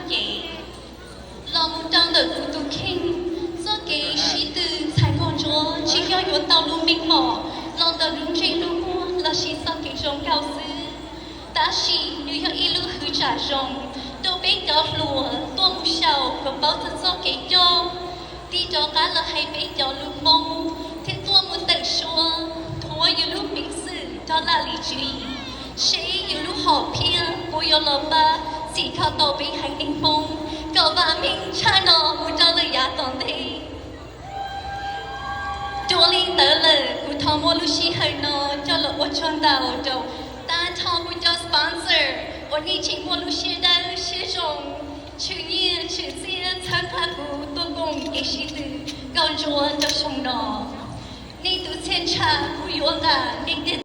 Ces los mus rau ntawm kuv tus kheej, txoj kev sib tw ntxhais nkauj ntsuab tsis yog yuav tau lub meej mom los ntawm lub ntsej lub muag lossis txoj kev zoo nkauj xwb, tab sis nws yog ib lub hwv tsam zoo rau peb cov hluas tuaj mus xyaum kom paub txog txoj kev coj, tig rov qab los hais peb cov lus Hmoob thiab tuaj mus tawm suab thuav yus lub peev xwm rau laj lim tswv yim, seb yus lub hom phiaj puas yuav los pab txhim kho tau peb haiv neeg Hmoob kom vam meej tshaj no mus rau lawm yav tom ntej. Dua li ntawd lawm, kuv thov muab lub sij hawm no coj los ua tsaug ntau rau tag nrho kuv cov sponsor uas nej tseem muaj lub siab dawb siab zoo, tshwm nyiaj tshwm txiaj txhawb nqa kuv tuaj koom kev sib tw nkauj ntsuab rau xyoo no. Nej tus txhia ntsha kuv yuav nqa, nej tiag